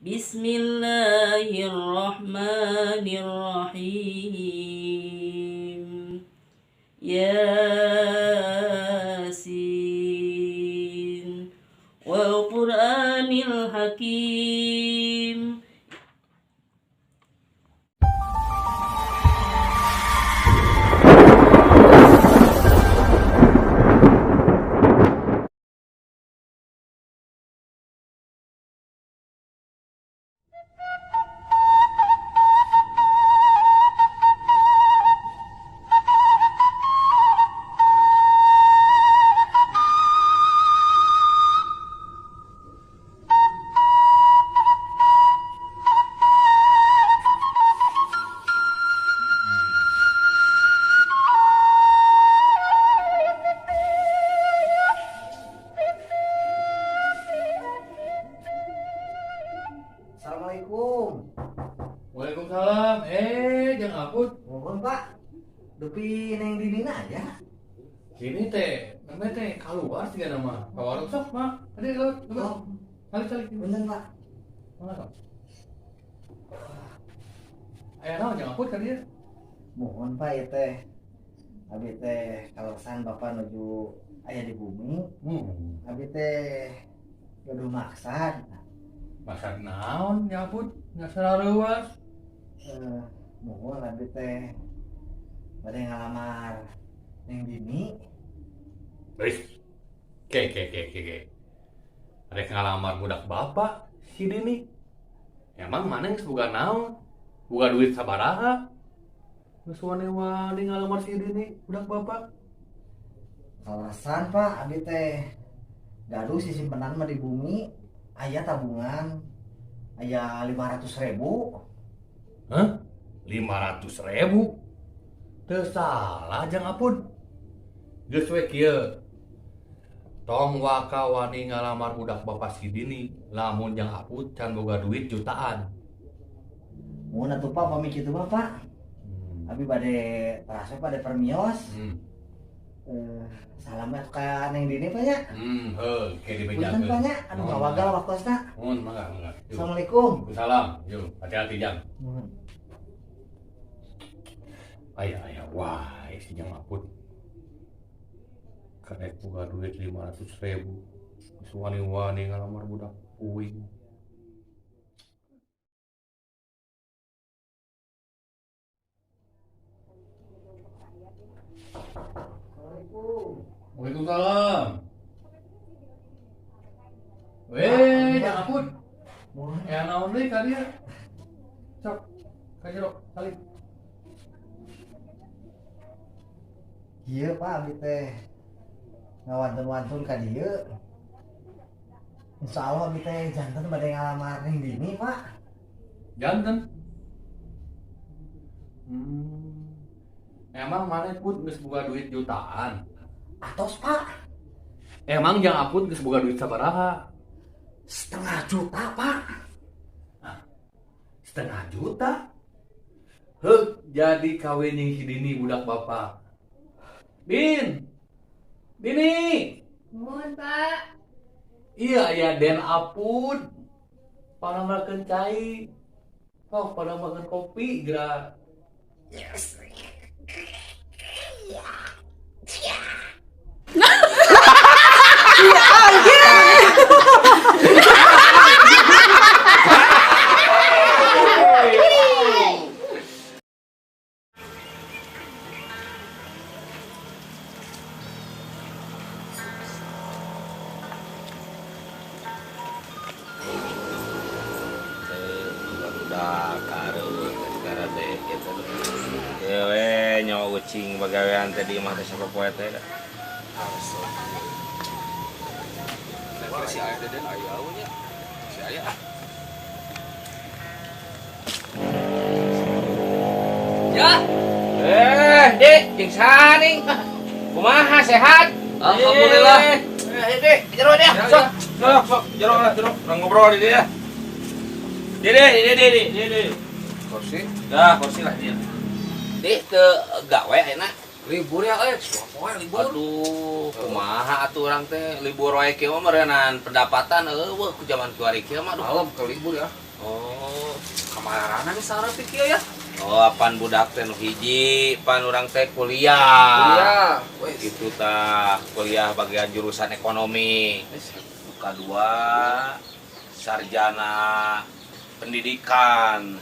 بسم الله الرحمن الرحيم. يس والقرآن الحكيم. Assalamualaikum. Waalaikumsalam. Eh, Jang Aput. Mohon, Pak. Dupi Neng Dinina aja. Kini teh, namanya teh keluar sih nama. Ke warung sok, Mak. Tadi lu, Oh, kali kali. Bener, Pak. Mana sok? Aya naon, Jang Aput, ka dieu? Mohon, Pak, ya teh. Abi teh kaleresan Bapak nuju aya di bumi. Abi teh gaduh maksad. Maksad naon, Jang Aput? Nggak selalu. Eh, mohon, abi teh bade ngalamar Neng Dini. Wis. Ke ke ke ke ke. Rek ngalamar budak bapak si Dini. Emang mana geus boga naon? Boga duit sabaraha? Geus wani-wani ngalamar si Dini, budak bapak. Kaleresan, Pak, abi teh gaduh sisimpenan mah di bumi, aya tabungan aya 500 ribu. Hah? 500 ribu? Teu salah, Jang Apun. Geus we kieu. Tong waka wani ngalamar budak bapak si Dini lamun Jang Apun can boga duit jutaan. Mun atuh, Pak, pami kitu mah, Pak. Abi bade teras we pada permios. Eh, salam atuh ka Neng Dini, Pak, nya. Heuh, ke Punten, dibejakeun. Pak, nya. Aduh, Mohon, ngawagal waktosna. Mohon, mangga, mangga. Yuk. Assalamualaikum. Salam, yuk, hati-hati, Jang. Mohon. Aya aya wah, si Jang Apun. Karek boga duit 500 ribu. Geus wani-wani ngalamar budak uing. Assalamualaikum. Waalaikumsalam. Weh, Jang Apun. Mohon. Ya naon deui ka dieu? Sok, ka jero, salim. Ieu, Pak, abi teh ngawantun-wantun ka dieu. Insyaallah abi teh janten bade ngalamar Neng Dini, Pak. Janten. Emang maneh pun geus boga duit jutaan? Atos, Pak. Emang Jang Apun geus boga duit sabaraha? Setengah juta, Pak. Setengah juta? Heuk, jadi kawin jeung si Dini budak bapak. Din. Dini. Mohon, Pak. Iya, iya, Den Apun. Panambakeun cai. Sok panambakeun kopi geura. Yes. Udah kareueuh teh teh gitu. Ieu we nyawa ucing bagawean teh di imah teh sapopoe teh. Si aya deden aya nya. Si aya ah. Ya. Eh, Dik, jeung saning. Kumaha, sehat? Alhamdulillah. Eh, Dik, jero dia. Sok, sok, sok, jero lah, jero. Urang ngobrol di dia. Dede, dede, dede, dede. Kursi. Dah, kursi lah dia. Dik, teu gawe ayeuna. Libur ya euy, poe libur. Aduh, kumaha atuh urang teh libur wae kieu mah meureunnan pendapatan eueuh ku jaman kiwari kieu mah aduh. Malam ke libur ya. Oh, Kamarana nih sarep kieu ya. Oh, apan budak teh nu hiji, pan urang teh kuliah. Kuliah. Wes. Gitu tah, kuliah bagian jurusan ekonomi. Nu kadua sarjana pendidikan.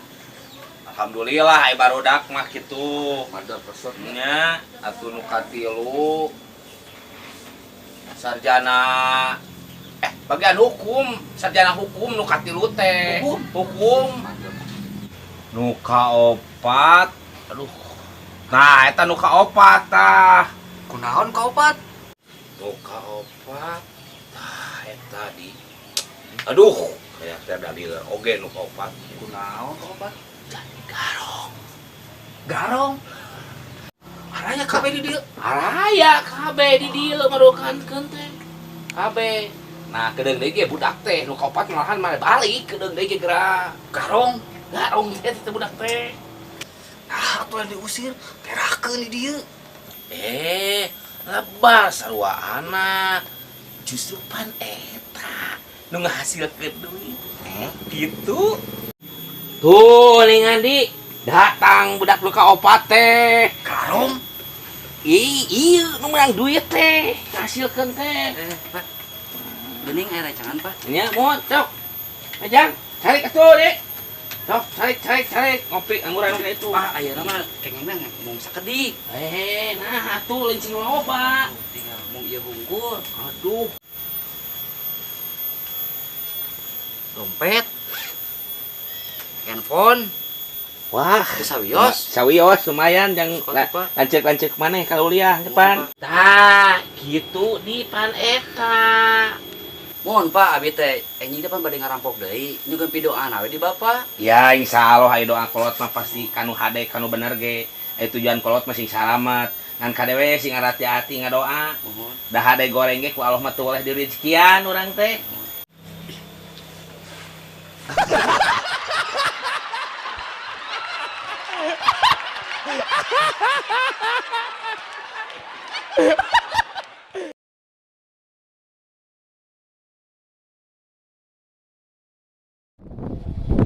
Alhamdulillah ai barudak mah kitu. Mantap resep. Nya atuh nu katilu sarjana bagian hukum, sarjana hukum nu katilu teh. Hukum? Hukum. Mantap. Nu kaopat, aduh. Nah, eta nu kaopat tah. Kunaon kaopat? Nu kaopat tah eta di. Aduh, kayak teh dalil oge nu kaopat. Kunaon kaopat? Garong. Garong. Araya kabeh di dieu. Araya kabeh di dieu marukankeun teh. Kabeh. Nah, kedeung deui ge budak teh nu kaopat malahan mah balik kedeung deui ge geura. Garong. Garong teh teh budak teh. Ah, atuh lain diusir, terakeun di dieu. Lebar sarua anak. Justru pan eta nu ngahasilkeun duit. Gitu. Tuh, ning Andi, datang budak nu kaopat teh. Garong. Ih, iya, nu menang duit teh, ngahasilkeun teh. Pak. Gening aya rancangan, Pak. Nya, mohon, cok. Ajang, cari atuh, Dek. Cok, cari, cari, cari. Ngopi angguran kayak itu. Pak, ayeuna mah kengingna mung sakedik. Nah, atuh lain sing loba. Tinggal mung ieu hungkul. Aduh. Dompet. Handphone. Wah, Teu sawios. Sawios lumayan jang Sok atuh, Pak. lancek-lancek maneh ka kuliah depan. Tah, gitu di pan eta. Mohon Pak, abi teh enjing teh pan bade ngarampok deui, nyukeun pidoana we di Bapak. Ya insyaallah aya doa kolot mah pasti kanu hade kanu bener ge. Aya tujuan kolot mah sing salamet. Ngan kadewe sing hati-hati ngadoa. Mohon. Dah hade goreng ge ku Allah mah teu oleh direzekian urang teh.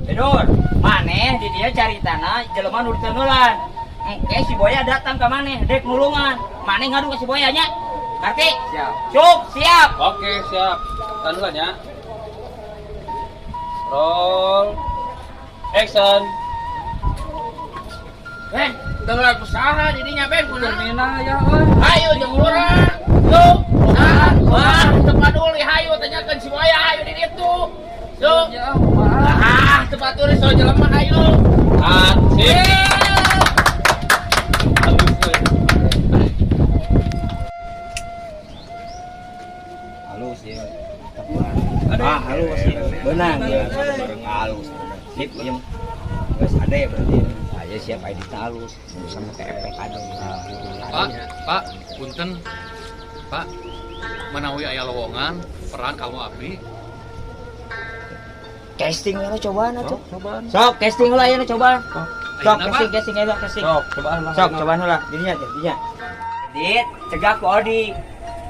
Tidur, maneh di dia cari tanah, jelema nu diteuneulan. Engke si Boya datang ke maneh, dek nulungan. Maneh ngadu ke si Boya nya. Ngerti? Siap. Cup, siap. Oke, siap. Tahan ya. Roll. Action. Ben, tengah usaha didinya Ben kunaon? Terminal ya euy. Hayu jeung urang. Tuh, nah, wah, teu paduli hayu tanyakeun si Boya hayu di ditu. Tuh. Ya, kumaha? Ah, teu paduli so jelema hayu. Sip. Halus euy. Halus ya. Ah, halus ya. Benang ya, bareng halus. Sip ya. Wes ada ya berarti. Saya siap ID halus sama efek ada. Pak, Pak, punten. Pak, manawi aya lowongan peran kamu abdi. Casting lah cobaan atuh. Cobaan. Sok, casting heula ayeuna cobaan. Sok, Ayeuna, casting, Pak. casting ayeuna casting. Sok, cobaan lah. Sok, cobaan heula. Dinya teh, dinya. Dit, cegah ku Odi.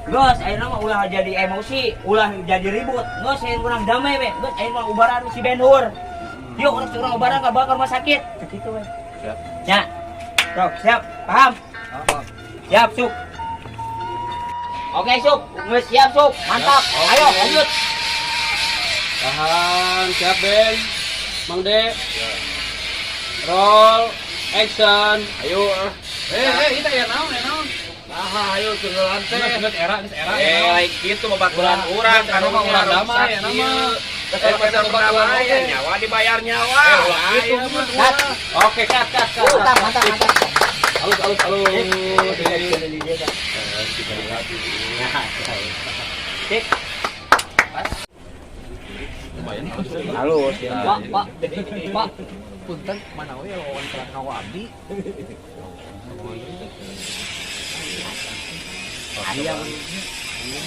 Geus, ayeuna mah ulah jadi emosi, ulah jadi ribut. Geus, ayeuna urang damai we. Geus, ayeuna mah ubaran si Benhur. Yuk, urang ubaran ka bawa ke rumah sakit. Begitu we. Siap. Ya. Sok, siap. Paham? Siap, Sup. Oke, Sup. Geus siap, Sup. Mantap. Ayo, lanjut. Tahan, siap Ben. Mang De. Roll, action. Ayo. Itu ya naon, ya naon. Nah, ayo tunggulan teh. Geus era, geus era. Lain kitu babaturan urang Geus era mah urang damai ya nama. Pasal perdamaian nyawa dibayar nyawa. Ulah kitu Cut. Oke, cut, cut, cut. Mantap, mantap, mantap. Halus, halus, halus. Sip. Halus ya. Pak, Pak. Pak. Punten, manawi lowongan peran kamu abdi.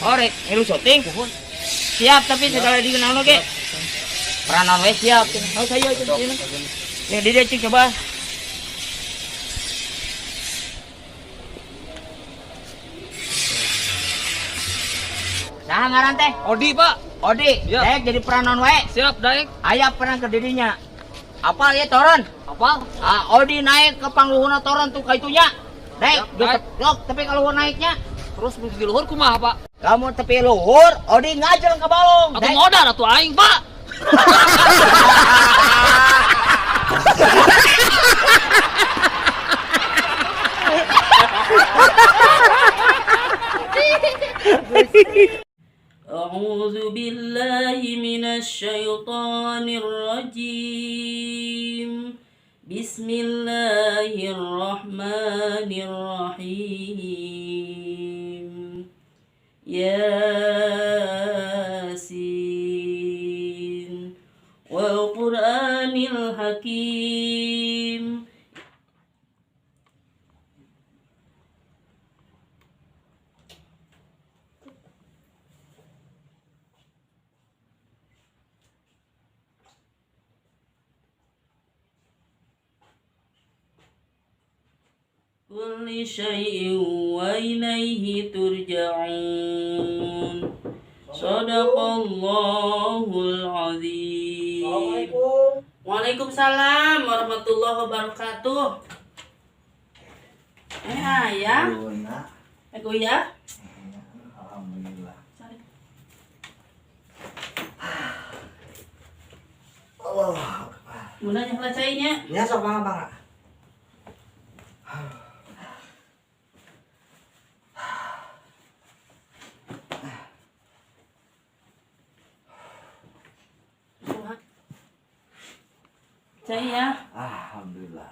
Oh, rek, ngilu syuting. Siap tapi segala dikenal oge. Peranan we siap. Oh, saya itu. Nih, di dia cing coba. Saha ngaran teh? Odi, Pak. Odi, ya. Daek jadi peranon wae. Siap, daek. Aya peran ke didinya. Apal ya toron? Apal. Ah, Odi naik ke pangluhurna toron tuh kaitunya. Daek, yok, tapi kalau naiknya terus di luhur kumaha, Pak? Kamu tepi luhur, Odi ngajeng ke balong. Atuh modar atuh aing, Pak. أعوذ بالله من الشيطان الرجيم بسم الله الرحمن الرحيم ياسين والقرآن الحكيم. كل شيء وإليه ترجعون. صدق الله العظيم. Waalaikumsalam warahmatullahi wabarakatuh. Ayah. Goyah. Alhamdulillah. Allah. Bunda nyala cainya. Ya sok mangga mangga. Cai ya. Alhamdulillah.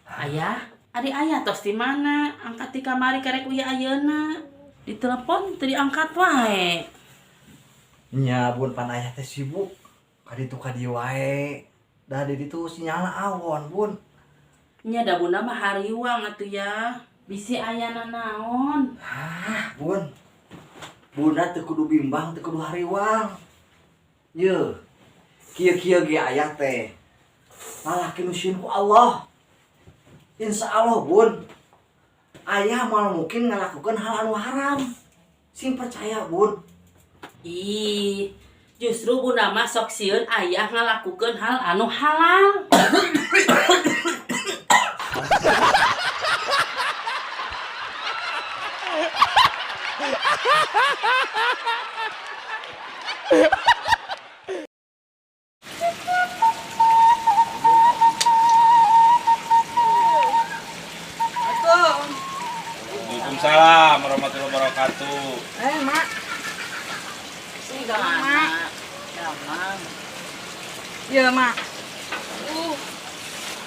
Ayah, adik ayah tos di mana? Angkat di kamari karek uya ayeuna. Ditelepon teu diangkat wae. Nya bun pan ayah teh sibuk. Kaditu ka dieu wae. Da di ditu sinyalna awon bun. Nya da bunda mah hariwang atuh ya. Bisi ayana naon? Hah, bun. Bunda teu kudu bimbang, teu kudu hariwang. Yeuh. Kieu-kieu ge ayah teh. Lalaki nu sieun ku Allah. Insya Allah bun. Ayah malah mungkin ngelakukan hal anu haram. Sing percaya bun. Ih, justru bunda mah sok sieun ayah ngalakukeun hal anu halal. Waalaikumsalam warahmatullahi wabarakatuh. Mak. Mak. Iya, Mak.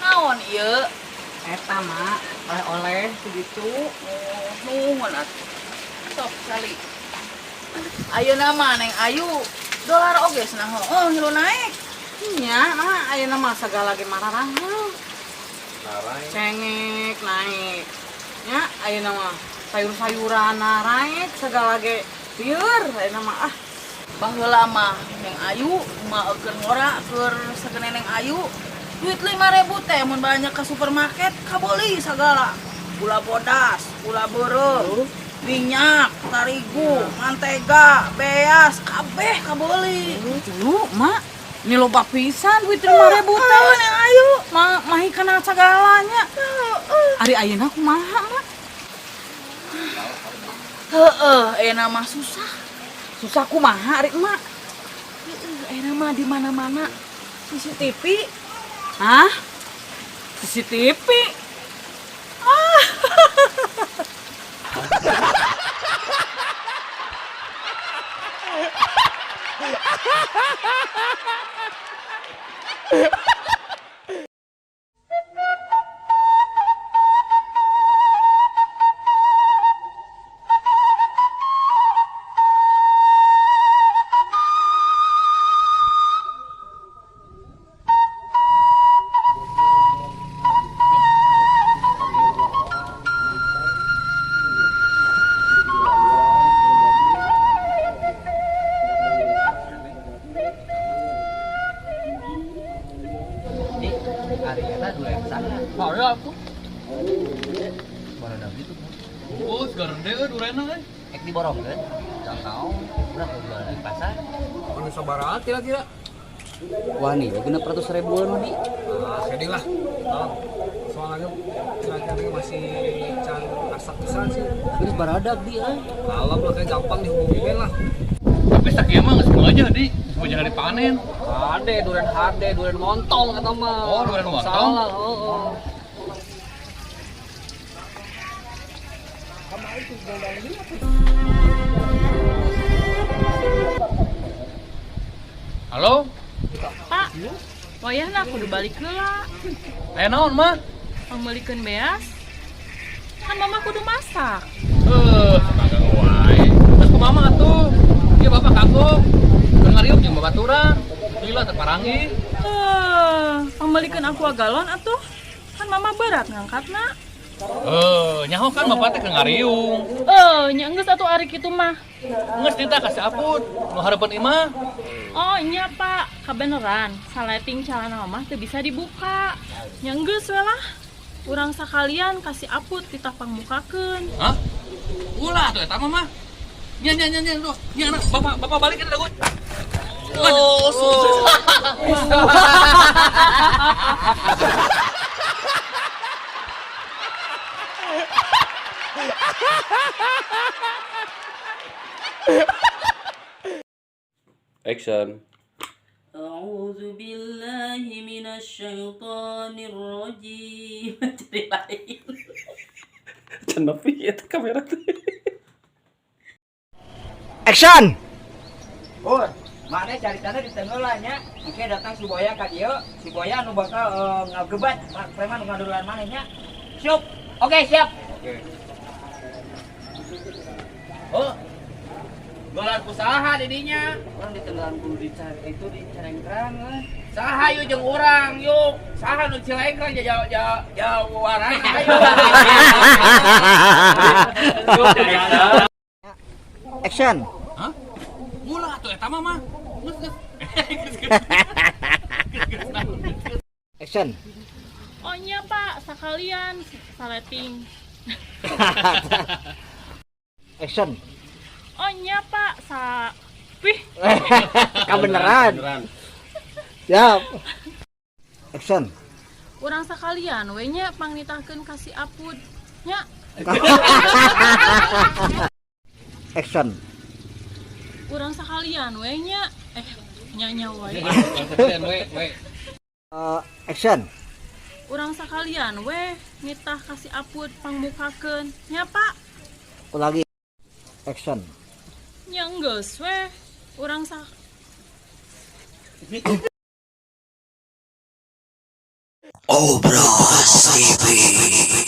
Naon ieu? Eta, Mak, oleh-oleh segitu. Oh, nuhun atuh. Sok kali. Ayeuna mah Neng Ayu, dolar oge cenah heueuh ngilu naik. Nya, Mak, ayeuna mah sagala ge mararahal. Cengek naik. Nya, ayeuna mah sayur-sayuran naik segala ge lieur ayeuna mah ah. Baheula mah Neng Ayu mah keur ngora keur sagene Neng Ayu duit 5.000 teh mun banyak ke supermarket kabeli sagala. Gula bodas, gula beureum, minyak, tarigu, mantega, beas, kabeh kabeli. Lu, Mak, ini loba pisan duit 5.000 teh. Neng Ayu, Mak, mahi kenal segalanya. Ari ayeuna kumaha, Mak? Heeh, ayeuna mah susah. Susah kumaha ari Mak? Heeh, ayeuna mah di mana-mana CCTV. Hah? CCTV? Ah. Oh, segarende euy durena euy. Ek diborongkeun. Jangan urang jual di pasar. Anu sabaraha kira-kira? Wah nih, 600 ribuan di. Ah, sedih lah. Soalnya kira-kira masih can asak pisan sih. Terus baradak di euy. Alam lah kayak gampang dihubungin lah. Tapi sakieu mah geus aja di, geus jangan dipanen. Hade, duren hade, duren montong kata mah. Oh, duren montong. Salah, heeh. Halo? Pak, wayahna kudu balik heula. Aya naon mah? Pangmeulikeun beas. Kan mama kudu masak. Kagak wae. Terus kumaha mah atuh? Ieu bapak kagok. Keur ngariung jeung babaturan. Lila teu parangi. Pangmeulikeun aqua galon atuh. Kan mama berat ngangkatna. Nyaho kan bapak teh keur ngariung. Nya geus atuh ari kitu mah. Geus ditah ka si Aput, nu hareupeun imah. Oh, nya Pak, kabeneran saleting calana mah teu bisa dibuka. Nya geus we lah. Urang sakalian kasih Aput ditah pangmukakeun. Hah? Ulah tuh eta mah. Nya nya nya nya tuh. Nya anak bapak bapak balik eta dago. Oh, sukses. Action. A'udzu billahi minasyaitonir rajim. Jadi lain. Can nepi eta kamera teh. Action. Oh, mana caritana di tengah nya. Engke datang si Boya ka dieu, si Boya nu bakal ngagebat preman nu ngaduruan maneh nya. Siap. Oke, siap. Oke. Oh. Dolar usaha didinya. Urang di tengah kudu dicari itu di Cilengkrang euy. Saha yuk jeung urang yuk. Saha nu Cilengkrang jauh jauh jauh warang ayo. Action. Hah? Ulah atuh eta mah mah. Geus geus. Action. Oh nya Pak, sakalian saleting. Action. Oh nya Pak, sa wih. Kabeneran. Siap. Action. Urang sakalian we nya pangnitahkeun ka si Apud nya. Action. Urang sakalian we nya nya nya wae. Action. Urang sakalian we nitah ka si Apud pangmukakeun nya Pak. Lagi. Action. Nya geus we urang sak Obras TV.